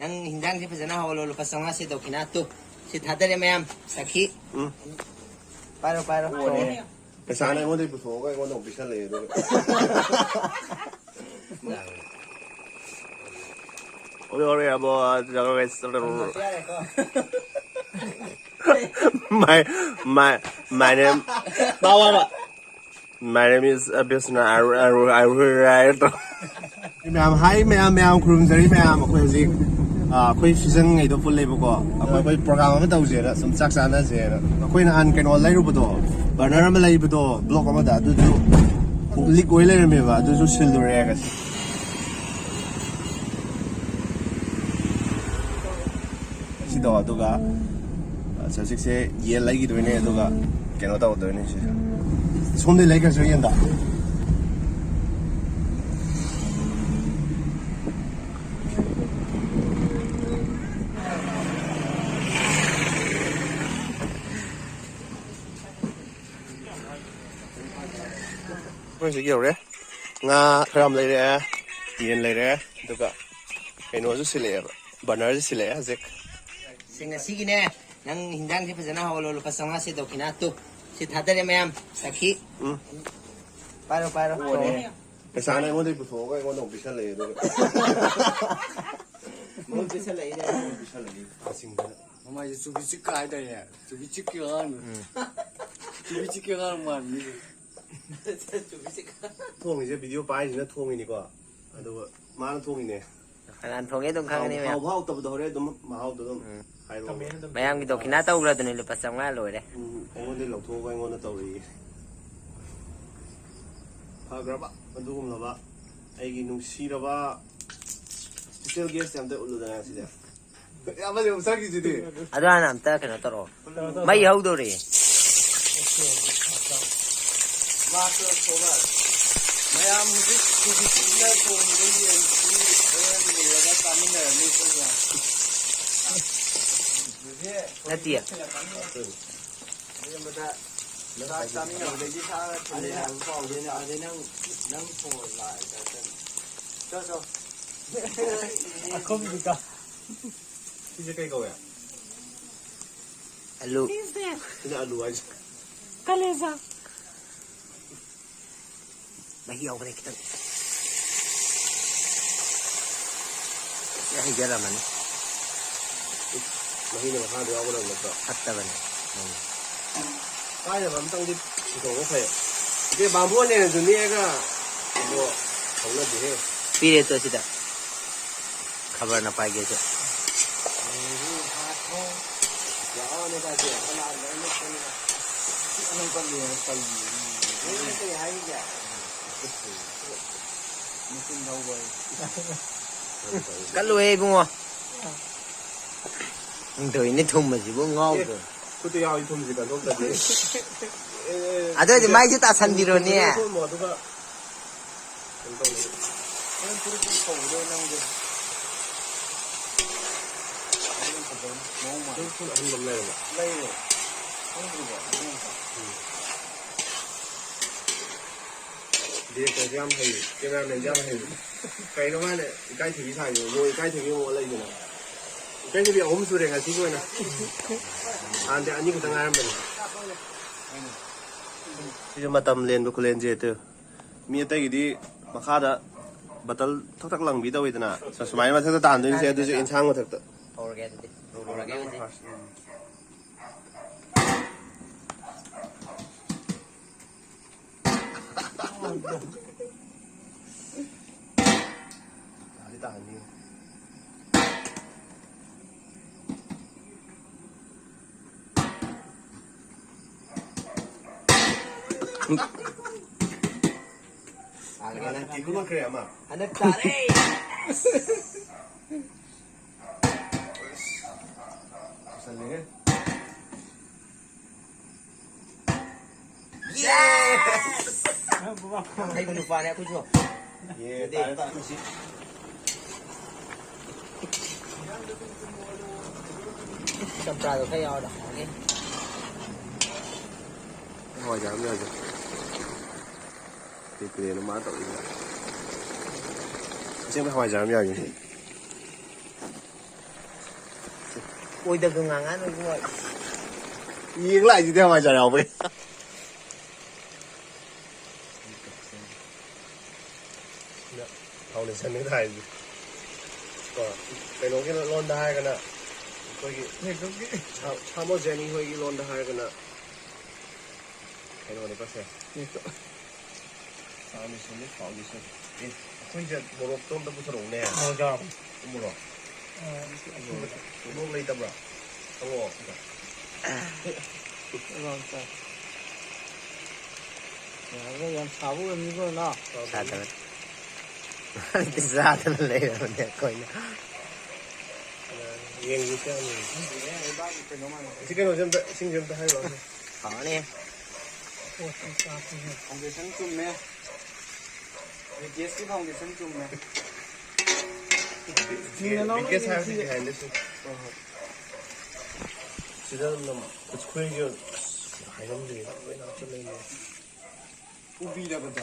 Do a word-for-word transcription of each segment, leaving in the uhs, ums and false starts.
ꯅꯪ ꯍꯤꯟꯖꯥꯡꯁꯦ ꯐꯖꯅ ꯍꯧꯍꯜꯂꯣ꯫ ꯂꯨꯄꯥ ꯆꯥꯝꯃꯉꯥꯁꯦ ꯗꯣꯈꯤꯅꯥ ꯇꯨ꯫ ꯁꯤ ꯊꯥꯗꯔꯦ ꯃꯌꯥꯝ꯫ ꯁꯈꯤ꯫ ꯎꯝ꯫ ꯄꯥꯏꯔꯣ, ꯄꯥꯏꯔꯣ꯫ ꯑꯣꯅꯦ꯫ ꯄꯩꯁꯥꯅ ꯑꯩꯉꯣꯟꯗꯒꯤ ꯄꯨꯊꯣꯛꯑꯒ ꯑꯩꯉꯣꯟꯗ ꯑꯃꯨꯛ ꯄꯤꯁꯜꯂꯛꯑꯦ ꯑꯗꯨꯒ꯫ ꯍꯧꯔꯦ, ꯍꯧꯔꯦ, ꯑꯕꯣ, ꯌꯥꯔꯦꯀꯣ꯫ My, my, my name, ꯇꯥꯎ ꯍꯥꯏꯕ꯫ My name is, uh, Bisna. I, I, I, I, I, ꯃꯌꯥꯝ, ꯍꯥꯏ ꯃꯌꯥꯝ, ꯃꯌꯥꯝ ꯈꯨꯔꯨꯝꯖꯔꯤ ꯃꯌꯥꯝ꯫ ꯑꯩꯈꯣꯏ ꯍꯧꯖꯤꯛ, ꯑ, ꯑꯩꯈꯣꯏ ꯐꯤꯖꯪꯉꯩꯗꯣ ꯄꯨꯜꯂꯦꯕꯀꯣ꯫ ꯑꯩꯈꯣꯏ, ꯑꯩꯈꯣꯏ ꯄ꯭ꯔꯣꯒ꯭ꯔꯥꯝ ꯑꯃ ꯇꯧꯁꯦꯅ ꯁꯨꯝ ꯆꯥꯛ ꯆꯥꯅꯁꯦꯅ꯫ ꯑꯩꯈꯣꯏ ꯅꯍꯥꯟ ꯀꯩꯅꯣ ꯂꯩꯔꯨꯕꯗꯣ, ꯕꯔꯅꯔ ꯑꯃ ꯂꯩꯕꯗꯣ, ꯕ꯭ꯂꯣꯛ ꯑꯃꯗ, ꯑꯗꯨꯁꯨ ꯂꯤꯛ ꯑꯣꯏ ꯂꯩꯔꯝꯃꯦꯕ, ꯑꯗꯨꯁꯨ ꯁꯤꯜꯂꯨꯔꯦ ꯉꯁꯤ꯫ ꯁꯤꯗꯣ, ꯑꯗꯨꯒ, ꯑ, ꯍꯧꯖꯤꯛꯁꯦ ꯌꯦꯟ ꯂꯩꯈꯤꯗꯣꯏꯅꯦ, ꯑꯗꯨꯒ ꯀꯩꯅꯣ ꯇꯧꯗꯣꯏꯅꯦ ꯁꯤꯁꯦ꯫ ꯁꯣꯝꯗꯩ ꯂꯩꯈ꯭ꯔꯁꯤꯔ ꯌꯦꯟꯗꯣ? ꯑꯩꯈꯣꯏ ꯍꯧꯖꯤꯛ ꯌꯧꯔꯦ꯫ ꯉꯥ ꯈꯔ ꯑꯃ ꯂꯩꯔꯛꯑꯦ, ꯌꯦꯟ ꯂꯩꯔꯦ, ꯑꯗꯨꯒ ꯀꯩꯅꯣꯁꯨ ꯁꯤꯜꯂꯛꯑꯦꯕ, ꯕꯔꯅꯔꯁꯨ ꯁꯤꯜꯂꯛꯑꯦ ꯍꯧꯖꯤꯛ꯫ ꯁꯤ ꯉꯁꯤꯒꯤꯅꯦ, ꯅꯪ ꯍꯤꯟꯖꯥꯡꯁꯦ ꯐꯖꯅ ꯍꯧꯍꯜꯂꯣ꯫ ꯂꯨꯄꯥ ꯆꯥꯝꯃꯉꯥꯁꯦ ꯗꯣꯈꯤꯅꯥ ꯇꯨ꯫ ꯁꯤ ꯊꯥꯗꯔꯦ ꯃꯌꯥꯝ꯫ ꯁꯈꯤ꯫ ꯎꯝ꯫ ꯄꯥꯏꯔꯣ, ꯄꯥꯏꯔꯣ꯫ ꯑꯣꯅꯦ꯫ ꯄꯩꯁꯥꯅ ꯑꯩꯉꯣꯟꯗꯒꯤ ꯄꯨꯊꯣꯛꯑꯒ ꯑꯩꯉꯣꯟꯗ ꯑꯃꯨꯛ ꯄꯤꯁꯜꯂꯛꯑꯦ ꯑꯗꯨꯒ꯫ ꯃꯍꯨꯠ ꯄꯤꯁꯜꯂꯛꯏꯅꯦ꯫ ꯃꯍꯨꯠ ꯄꯤꯁꯜꯂꯛꯏ꯫ ꯀꯥꯁꯤꯡꯗꯅ꯫ ꯃꯃꯥꯏꯁꯦ ꯆꯨꯕꯤ ꯆꯤꯛꯀ ꯍꯥꯏꯗꯥꯏꯅꯦ? ꯆꯨꯕꯤ ꯆꯤꯛꯀꯤ ꯑꯉꯥꯡꯗꯣ꯫ ꯎꯝ꯫ ꯆꯨꯕꯤ ꯆꯤꯛꯀꯤ ꯑꯉꯥꯡ ꯃꯥꯟꯕꯅꯤ꯫ ꯆꯨꯕꯤ ꯆꯤꯛꯀ꯫ ꯊꯣꯡꯉꯤꯁꯦ ꯚꯤꯗꯤꯑꯣ ꯄꯥꯏꯔꯤꯁꯤꯅ ꯊꯣꯡꯉꯤꯅꯤꯀꯣ꯫ ꯑꯗꯨꯒ ꯃꯥꯅ ꯊꯣꯡꯉꯤꯅꯦ꯫ ꯀꯅꯥꯅ ꯊꯣꯡꯉꯦ ꯑꯗꯨꯝ ꯈꯪꯒꯅꯤ ꯍꯥꯎ-, ꯃꯌꯥꯝ꯫ ꯍꯥꯎꯕ ꯍꯥꯎꯇꯕꯗꯣ ꯍꯣꯔꯦꯟ ꯑꯗꯨꯝ ꯃꯍꯥꯎꯗꯣ ꯑꯗꯨꯝ ꯎꯝ꯫ ꯍꯥꯏꯔꯛꯑꯣ꯫ ꯃꯌꯥꯝꯒꯤ ꯗꯣꯈꯤꯅꯥ ꯇꯧꯈ꯭ꯔꯗꯨꯅꯤ, ꯂꯨꯄꯥ ꯆꯥꯝꯃꯉꯥ ꯂꯣꯏꯔꯦ꯫ ꯎꯝ, ꯑꯩꯉꯣꯟꯗꯩ ꯂꯧꯊꯣꯛꯑꯒ ꯑꯩꯉꯣꯟꯗ ꯇꯧꯔꯛꯏ꯫ ꯐꯈ꯭ꯔꯕ ꯑꯗꯨꯒꯨꯝꯂꯕ ꯑꯩꯒꯤ ꯅꯨꯡꯁꯤꯔꯕ special guest ꯑꯝꯇ ꯎꯠꯂꯨꯗꯅ ꯁꯤꯗ꯫ ꯑꯃꯁꯦ ꯑꯃꯨꯛ ꯆꯪꯈꯤꯁꯤꯗꯤ꯫ ꯑꯗꯨ ꯍꯥꯟꯅ ꯑꯝꯇ ꯀꯩꯅꯣ ꯇꯧꯔꯛꯑꯣ꯫ ꯃꯩ ꯍꯧꯗꯧꯔꯤ꯫ ꯃꯌꯥꯝ ꯍꯧꯖꯤꯛ ꯇꯤꯚꯤ ꯁꯤꯛꯁꯅ ꯊꯣꯡꯉꯤꯕ ꯌꯦꯟꯁꯤ ꯍꯣꯔꯦꯟ ꯃꯨꯜꯂꯒ ꯆꯥꯃꯤꯟꯅꯔꯅꯤ ꯑꯩꯈꯣꯏ ꯃꯌꯥꯝ꯫ ꯅꯠꯇꯤꯌꯦ꯫ ꯆꯥꯛ ꯆꯥꯃꯤꯟꯅꯕꯗꯒꯤ ꯁꯥ ꯊꯤꯜꯂꯦ ꯍꯥꯏꯕ ꯄꯥꯎꯁꯦ꯫ ꯑꯗꯩ ꯅꯪ, ꯅꯪ ꯊꯣꯡꯉꯣ ꯂꯥꯛꯑꯦ ꯆꯥꯛ ꯆꯥꯅꯤ꯫ ꯆꯣ, ꯆꯣ꯫ ꯑꯈꯨꯝꯗꯤꯀꯣ꯫ ꯁꯤꯁꯦ ꯀꯩ ꯀꯧꯋꯦ? ꯑꯂꯨ꯫ What is that? ꯁꯤꯅ ꯑꯂꯨ ꯍꯥꯏꯁꯦ꯫ ꯀꯂꯦꯖꯥ꯫ ꯃꯍꯤ ꯌꯥꯎꯈ꯭ꯔꯦ ꯈꯤꯇꯪ꯫ ꯁꯤ ꯍꯩꯖꯔꯝꯃꯅꯤ꯫ ꯃꯍꯤꯅ ꯃꯈꯥꯗ ꯌꯥꯎꯒꯗꯕ ꯅꯠꯇ꯭ꯔꯣ? ꯐꯠꯇꯕꯅꯦ꯫ ꯎꯝ꯫ ꯄꯥꯏꯅꯕ ꯑꯝꯇꯪꯗꯤ ꯄꯨꯊꯣꯛꯄ ꯐꯩ꯫ ꯏꯆꯦ, ꯕꯥꯃꯣꯟꯅꯦꯅꯁꯨ ꯅꯦꯛꯑꯒ ꯑꯗꯣ ꯍꯧꯅꯗꯦꯍꯦ꯫ ꯄꯤꯔꯦ ꯇꯣ ꯁꯤꯗ꯫ ꯈꯕꯔꯅ ꯄꯥꯏꯒꯦꯁꯨ꯫ ꯅꯪ ꯀꯔꯤ ꯍꯥꯏꯒꯦ? ꯃꯆꯤꯟ ꯊꯧꯕ ꯍꯥꯏ꯫ ꯀꯜꯂꯨꯍꯦ ꯏꯕꯨꯡꯉꯣ꯫ ꯅꯪ ꯇꯧꯔꯤꯅꯦ ꯊꯨꯝꯕꯁꯤꯕꯨ ꯉꯥꯎꯗ꯭ꯔꯣ? ꯈꯨꯠꯇ ꯌꯥꯎꯔꯤ ꯊꯨꯝꯁꯤ ꯀꯟꯊꯣꯛꯇꯗꯤ꯫ ꯑꯦ, ꯑꯦ, ꯑꯗꯨ ꯑꯣꯏꯗꯤ ꯃꯥꯏꯁꯨ ꯇꯥꯁꯟꯕꯤꯔꯣꯅꯦ꯫ ꯊꯨꯝ ꯊꯣꯝꯃꯣ, ꯑꯗꯨꯒ ꯀꯩꯅꯣ ꯇꯧꯅꯤ꯫ ꯅꯪ ꯐꯨꯔꯤꯠ ꯐꯨꯔꯤꯠ ꯐꯧꯕꯗꯣ ꯅꯪꯁꯦ꯫ ꯑꯗꯨꯅ ꯐꯖꯅꯤ꯫ ꯃꯑꯣꯡ ꯃꯥꯜꯂꯤ꯫ ꯅꯪ ꯐꯨꯔꯤꯠ ꯑꯍꯟꯕ ꯑꯃ ꯂꯩꯔꯕ? ꯂꯩꯔꯦ꯫ ꯈꯪꯗ꯭ꯔꯤꯕꯣ? ꯑꯗꯨ ꯑꯝꯇ꯫ ꯎꯝ꯫ ꯗꯤꯔꯦꯛꯇꯔꯁꯦ ꯌꯥꯝ ꯍꯩꯌꯦ, ꯀꯦꯃꯦꯔꯥꯃꯦꯟꯁꯦ ꯌꯥꯝ ꯍꯩꯌꯦ꯫ ꯀꯩꯅꯣ ꯃꯥꯅ ꯏꯀꯥꯏꯊꯕꯤ ꯁꯥꯏꯗꯣ? ꯃꯣꯏ ꯏꯀꯥꯏꯊꯕꯤ ꯑꯃꯨꯛ ꯑꯣꯜꯂꯛꯏꯗꯨꯅ꯫ ꯏꯀꯥꯏꯊꯕꯤ ꯑꯍꯨꯝ ꯁꯨꯔꯦ ꯉꯁꯤꯒꯤ ꯑꯣꯏꯅ꯫ ꯍꯥꯟꯅꯗꯤ ꯑꯅꯤ ꯈꯛꯇ ꯉꯥꯏꯔꯝꯕꯅꯤ꯫ ꯁꯤꯁꯨ ꯃꯇꯝ ꯂꯦꯟꯕ ꯈꯨꯂꯦꯟꯁꯦ ꯇꯨ꯫ ꯃꯤ ꯑꯇꯩꯒꯤꯗꯤ ꯃꯈꯥꯗ ꯕꯇꯜ ꯊꯛ ꯊꯛ ꯂꯪꯕꯤ ꯇꯧꯋꯤꯗꯅ꯫ ꯁꯨꯃꯥꯏꯅ ꯃꯊꯛꯇ ꯇꯥꯍꯟꯗꯣꯏꯅꯤꯁꯦ, ꯑꯗꯨꯁꯨ ꯏꯟꯁꯥꯡ ꯃꯊꯛꯇ꯫ ꯍꯧꯔꯒꯦ ꯑꯗꯨꯗꯤ꯫ ꯍꯧꯔꯒꯦ ꯍꯧꯖꯤꯛ꯫ ꯇꯥꯗꯤ ꯇꯥꯍꯟꯅꯤꯡꯉꯤ꯫ ꯇꯥꯔꯒꯦ ꯅꯪ꯫ ꯀꯤꯕ ꯉꯝꯈ꯭ꯔꯦ ꯑꯃ꯫ ꯍꯟꯗꯛ ꯇꯥꯔꯦ꯫ ꯆꯜꯂꯦꯍꯦ꯫ ꯍꯩꯕ ꯅꯨꯄꯥꯅꯦ ꯑꯩꯈꯣꯏꯁꯨ꯫ ꯌꯦ, ꯇꯥꯔꯦ, ꯇꯥꯔꯦ꯫ ꯆꯝꯄ꯭ꯔꯥꯗꯣ ꯈꯔ ꯌꯥꯎꯔꯗꯤ ꯍꯥꯎꯅꯤ꯫ ꯍꯋꯥꯏꯖꯥꯔ ꯑꯃ ꯌꯥꯎꯔꯗꯤ꯫ ꯀꯩ ꯄ꯭ꯂꯦꯅꯣ ꯃꯥ ꯇꯧꯔꯤꯁꯦ? ꯑꯁꯦꯡꯕ ꯍꯋꯥꯏꯖꯥꯔ ꯑꯃ ꯌꯥꯎꯔꯗꯤ꯫ ꯑꯣꯏꯗꯕꯗꯣ ꯉꯥꯡꯉꯛꯑꯅꯨ ꯏꯕꯨꯡꯉꯣ꯫ ꯌꯦꯡ ꯂꯥꯛꯏꯁꯤꯗꯤ ꯍꯋꯥꯏꯖꯥꯔ ꯌꯥꯎꯕꯩ꯫ ꯐꯥꯎꯟꯗꯦꯁꯟꯅꯤ ꯊꯥꯏꯁꯦ꯫ ꯀꯣ, ꯀꯩꯅꯣꯒꯤ ꯂꯣꯟꯗ ꯍꯥꯏꯔꯒꯅ ꯑꯩꯈꯣꯏꯒꯤ ꯁꯥ-, ꯁꯥꯃꯣ ꯖꯦꯅꯤ ꯍꯣꯏꯒꯤ ꯂꯣꯟꯗ ꯍꯥꯏꯔꯒꯅ ꯀꯩꯅꯣꯅꯦ ꯄꯣꯠꯁꯦ꯫ ꯐꯥꯎꯟꯗꯦꯁꯟꯅꯤ, ꯐꯥꯎꯟꯗꯦꯁꯟ꯫ ꯑꯦ, ꯑꯩꯈꯣꯏꯁꯦ ꯃꯣꯔꯣꯛꯇꯣ ꯑꯝꯇ ꯄꯨꯊꯔꯛꯎꯅꯦ꯫ ꯃꯣꯔꯣꯛ ꯌꯥꯎꯔꯕꯣ? ꯎ ꯃꯣꯔꯣꯛ꯫ ꯑꯥ, ꯎ ꯃꯣꯔꯣꯛ ꯂꯩꯇꯕ꯭ꯔꯥ? ꯍꯪꯉꯛꯑꯣ ꯑꯝꯇ꯫ ꯌꯥꯔꯦ, ꯌꯥꯝ ꯁꯥꯕ ꯑꯣꯏꯔꯝꯅꯤꯀꯣ, ꯅꯅꯥꯎ? ꯁꯥꯗꯕꯅꯤ꯫ ꯆꯥꯗꯅ ꯂꯩꯔꯕꯅꯦ ꯑꯩꯈꯣꯏꯅ꯫ ꯌꯦꯡꯒꯦ ꯀꯌꯥꯝ ꯌꯦꯡꯒꯦ꯫ ꯁꯤ ꯀꯩꯅꯣꯁꯦ ꯑꯝꯇ, ꯏꯁꯤꯡꯁꯦ ꯑꯝꯇ ꯍꯥꯏꯔꯛꯑꯣꯅꯦ꯫ ꯐꯅꯤ꯫ ꯐꯥꯎꯟꯗꯦꯁꯟ ꯆꯨꯝꯃꯦ꯫ ꯕꯤ ꯇꯤ ꯑꯦꯁꯀꯤ ꯐꯥꯎꯟꯗꯦꯁꯟ ꯆꯨꯝꯃꯦ꯫ ꯕꯤ ꯇꯤ ꯑꯦꯁ ꯍꯥꯏꯕꯁꯤ ꯁꯤꯁꯦ꯫ ꯍꯣꯏ, ꯍꯣꯏ꯫ ꯁꯤꯗ ꯑꯗꯨꯝ ꯅꯝꯃꯣ꯫ ꯑꯩꯈꯣꯏꯒꯤ ꯍꯥꯏꯔꯝꯗ꯭ꯔꯦ꯫ ꯂꯣꯏꯅ ꯍꯥꯞꯆꯤꯜꯂꯛꯏꯅꯦ꯫ ꯎꯕꯤꯗꯕꯗꯣ꯫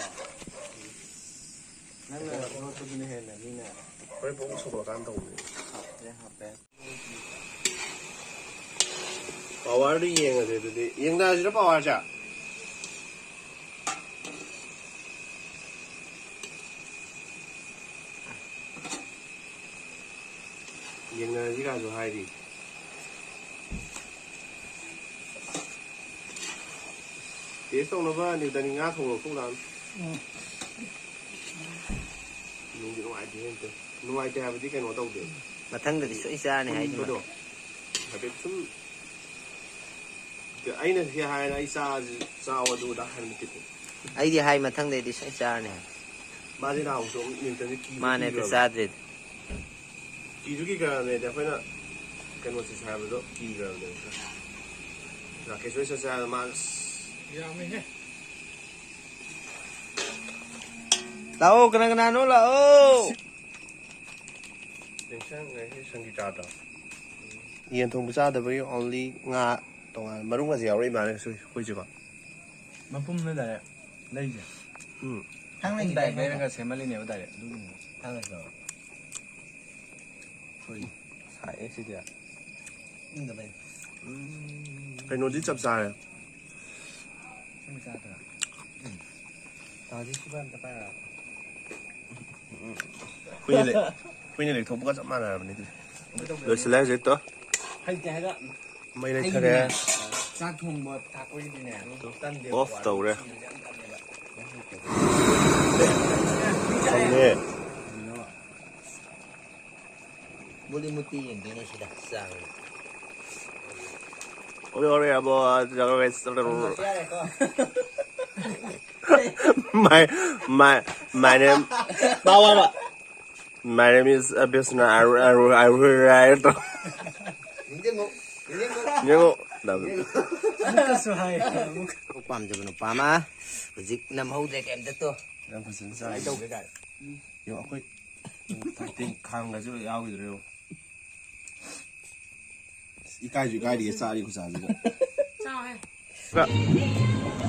ꯅꯪꯅ ꯂꯣꯠꯄꯗꯨꯅ ꯍꯦꯟꯅ ꯃꯤꯅ ꯍꯣꯔꯦꯟ ꯄꯨꯡ ꯁꯧꯒꯠꯂꯀꯥꯟꯗ ꯇꯧꯕꯅꯦ꯫ ꯍꯥꯞꯄꯦ, ꯍꯥꯞꯄꯦ꯫ ꯄꯋꯥꯔꯗꯨ ꯌꯦꯡꯉꯁꯦ ꯑꯗꯨꯗꯤ꯫ ꯌꯦꯡꯊꯔꯁꯤꯔ ꯄꯋꯥꯔꯁꯦ? ꯌꯦꯡꯅꯔꯁꯤ ꯀꯥꯏꯁꯨ ꯍꯥꯏꯔꯤ꯫ ꯇꯦꯁ ꯇꯧꯅꯕ ꯅ꯭ꯌꯨꯇꯟꯒꯤ ꯉꯥ ꯊꯣꯡꯕ ꯂꯧꯊꯣꯛ ꯂꯥꯛꯑꯝꯃꯤ꯫ ꯎꯝ꯫ ꯅꯨꯡꯗꯤ ꯅꯨꯡꯉꯥꯏꯇꯦꯍꯦ ꯑꯝꯇ꯫ ꯅꯨꯡꯉꯥꯏꯇꯦ ꯍꯥꯏꯕꯗꯤ ꯀꯩꯅꯣ ꯇꯧꯗꯦ꯫ ꯃꯊꯪꯗꯗꯤ ꯁꯣꯏ ꯆꯥꯔꯅꯤ ꯍꯥꯏꯁꯤꯃ꯫ ꯄꯨꯟꯕꯗꯣ ꯍꯥꯏꯐꯦꯠ ꯁꯨꯝ ꯑꯩꯅ ꯁꯤ ꯍꯥꯏꯔ ꯑꯩ ꯆꯥꯁꯤ ꯆꯥꯎ ꯑꯗꯨ ꯑꯗꯥ ꯍꯥꯏꯕ ꯅꯠꯇꯦꯀꯣ꯫ ꯑꯩꯗꯤ ꯍꯥꯏ ꯃꯊꯪꯗꯩꯗꯤ ꯁꯣꯏ ꯆꯥꯔꯅꯤ ꯍꯥꯏ꯫ ꯃꯥꯁꯦ ꯅꯍꯥꯟꯃꯨꯛꯁꯨ ꯑꯃꯨꯛ ꯅ꯭ꯌꯨꯇꯟꯁꯦ ꯀꯤꯁꯨ ꯃꯥꯅꯦ ꯑꯗꯨ ꯀꯤꯈ꯭ꯔꯕꯅꯦ꯫ ꯆꯥꯗ꯭ꯔꯤꯗꯤ꯫ ꯀꯤꯁꯨ ꯀꯤꯈ꯭ꯔꯕꯅꯦꯗꯤ ꯑꯩꯈꯣꯏꯅ ꯀꯩꯅꯣꯁꯦ ꯍꯥꯏꯕꯗꯣ ꯀꯤꯈ꯭ꯔꯕꯅꯦꯕ꯫ ꯔꯥꯀꯦꯁ ꯍꯣꯏ ꯆꯠꯁꯦ ꯍꯥꯏꯕꯗ ꯃꯥ ꯑꯁ ꯌꯥꯝꯃꯦꯍꯦ꯫ ꯂꯥꯛꯑꯣ ꯀꯅꯥ ꯀꯅꯥꯅꯣ ꯂꯥꯛꯑꯣ꯫ ꯌꯦꯟꯁꯥꯡ ꯉꯁꯤ ꯁꯪꯒꯤꯇꯥꯗꯣ꯫ ꯌꯦꯟ ꯊꯣꯡꯕ ꯆꯥꯗꯕꯒꯤ only ꯉꯥ ꯇꯣꯉꯥꯟ ꯃꯔꯨꯝꯒꯁꯦ ꯌꯥꯎꯔꯛꯏ ꯃꯥꯜꯂꯦ ꯉꯁꯤ ꯑꯩꯈꯣꯏꯁꯦꯀꯣ꯫ ꯃꯄꯨꯝꯅ direct ꯂꯩꯁꯦ꯫ ꯎꯝ꯫ ꯊꯥꯡꯅ ꯃꯄꯨꯝ direct ꯂꯩꯔꯒ ꯁꯦꯝꯍꯜꯂꯤꯅꯦꯕ direct ꯑꯗꯨꯒꯤꯅꯦ꯫ ꯊꯥꯡꯅ ꯇꯧꯔꯣ꯫ ꯁꯣꯔꯤ꯫ ꯁꯥꯏꯑꯦ ꯁꯤꯗꯤ꯫ ꯀꯩꯅꯣꯗꯤ ꯆꯞ ꯆꯥꯔꯦ꯫ ꯇꯥꯗꯤ ꯁꯤꯕ ꯑꯝꯇ ꯄꯥꯏꯔꯛꯑꯣ꯫ ꯍꯨꯏꯅ ꯂꯦꯛ-, ꯍꯨꯏꯅ ꯂꯦꯛꯊꯣꯛꯄꯒ ꯆꯞ ꯃꯥꯟꯅꯔꯕꯅꯤ ꯑꯗꯨꯗꯤ꯫ ꯂꯣꯏꯁꯤꯜꯂꯦ ꯍꯧꯖꯤꯛꯇꯣ꯫ ꯍꯩꯇꯦ ꯍꯥꯏꯕ꯫ ꯃꯩ ꯂꯩꯊꯔꯦ꯫ ꯑꯩꯒꯤꯅꯦ, ꯆꯥꯛ ꯊꯣꯡꯕ ꯊꯥꯛꯄꯒꯤꯗꯤꯅꯦ, ꯇꯟꯗꯦꯕꯀꯣ꯫ ꯑꯣꯐ ꯇꯧꯔꯦ꯫ ꯈꯪꯉꯦ꯫ ꯃꯨꯂꯤ ꯃꯨꯇꯤ ꯌꯦꯡꯗꯣꯏꯅꯦ ꯁꯤꯗ ꯆꯥꯕꯗ꯫ ꯑꯣꯔꯦ, ꯑꯣꯔꯦ, ꯑꯕꯣ, ꯌꯥꯔꯦꯀꯣ꯫ My, my, my name, my name is, uh, Bisna. I, I, I, I, ꯅꯤꯡꯁꯤꯡꯉꯨ, ꯅꯤꯡꯁꯤꯡꯉꯨ꯫ ꯌꯦꯡꯉꯣ꯫ ꯑꯃꯨꯛꯀꯁꯨ ꯍꯥꯏ, ꯑꯃꯨꯛ꯫ ꯄꯥꯝꯖꯕ ꯅꯨꯄꯥ ꯑꯃ ꯍꯧꯖꯤꯛ ꯅꯝꯍꯧꯗ꯭ꯔꯦ ꯀꯩꯝꯇ ꯇꯣ꯫ ꯌꯥꯝ ꯐꯖꯅ ꯆꯥꯏ꯫ ꯀꯃꯥꯏꯅ ꯇꯧꯒꯦ ꯀꯥꯏ? ꯌꯦꯡꯉꯣ, ꯑꯩꯈꯣꯏ ꯐꯥꯏꯇꯤꯡ ꯈꯥꯡꯒꯁꯨ ꯌꯥꯎꯈꯤꯗ꯭ꯔꯦ ꯌꯦꯡꯉꯣ꯫ ꯏꯀꯥꯏꯁꯨ ꯏꯀꯥꯏꯔꯤꯌꯦ ꯆꯥꯔꯤ ꯈꯨꯆꯥꯁꯤꯒ꯫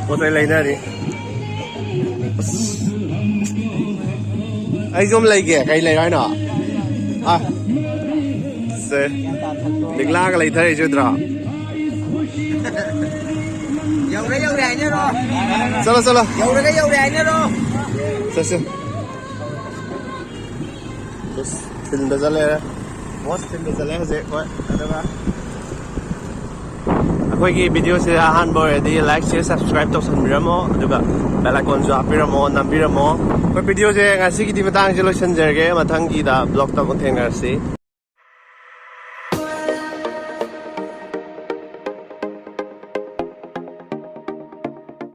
ꯄꯣꯠ ꯆꯩ ꯂꯩꯅꯔꯤ꯫ ꯑꯩꯁꯨ ꯑꯃ ꯂꯩꯒꯦ꯫ ꯀꯩ ꯂꯩꯌꯣ ꯍꯥꯏꯅꯣ? ꯑ, ꯁꯦ꯫ ꯂꯤꯛꯂꯥꯒ ꯂꯩꯊꯔꯛꯏꯁꯦ ꯎꯗ꯭ꯔꯣ? ꯌꯧꯔꯦ, ꯌꯧꯔꯦ ꯍꯥꯏꯅꯔꯣ꯫ ꯆꯠꯂꯣ, ꯆꯠꯂꯣ꯫ ꯌꯧꯔꯒ ꯌꯧꯔꯦ ꯍꯥꯏꯅꯔꯣ꯫ ꯆꯠꯁꯦ꯫ ꯕꯣꯁ ꯊꯤꯟꯕ ꯆꯠꯂꯦ꯫ ꯕꯣꯁ ꯊꯤꯟꯕ ꯆꯠꯂꯦ ꯍꯧꯖꯤꯛ꯫ ꯍꯣꯏ, ꯑꯗꯨꯒ ꯑꯩꯈꯣꯏꯒꯤ ꯚꯤꯗꯤꯑꯣꯁꯦ ꯑꯍꯥꯟꯕ ꯑꯣꯏꯔꯗꯤ like, share, subscribe ꯇꯧꯁꯟꯕꯤꯔꯝꯃꯣ, ꯑꯗꯨꯒ bell icon ꯁꯨ ꯍꯥꯞꯄꯤꯔꯝꯃꯣ, ꯅꯝꯕꯤꯔꯝꯃꯣ꯫ ꯑꯩꯈꯣꯏ ꯚꯤꯗꯤꯑꯣꯁꯦ ꯉꯁꯤꯒꯤꯗꯤ ꯃꯇꯥꯡꯁꯦ ꯂꯣꯏꯁꯤꯟꯖꯔꯒꯦ, ꯃꯊꯪꯒꯤꯗ vlog ꯇ ꯑꯃꯨꯛ ꯊꯦꯡꯅꯔꯁꯤ꯫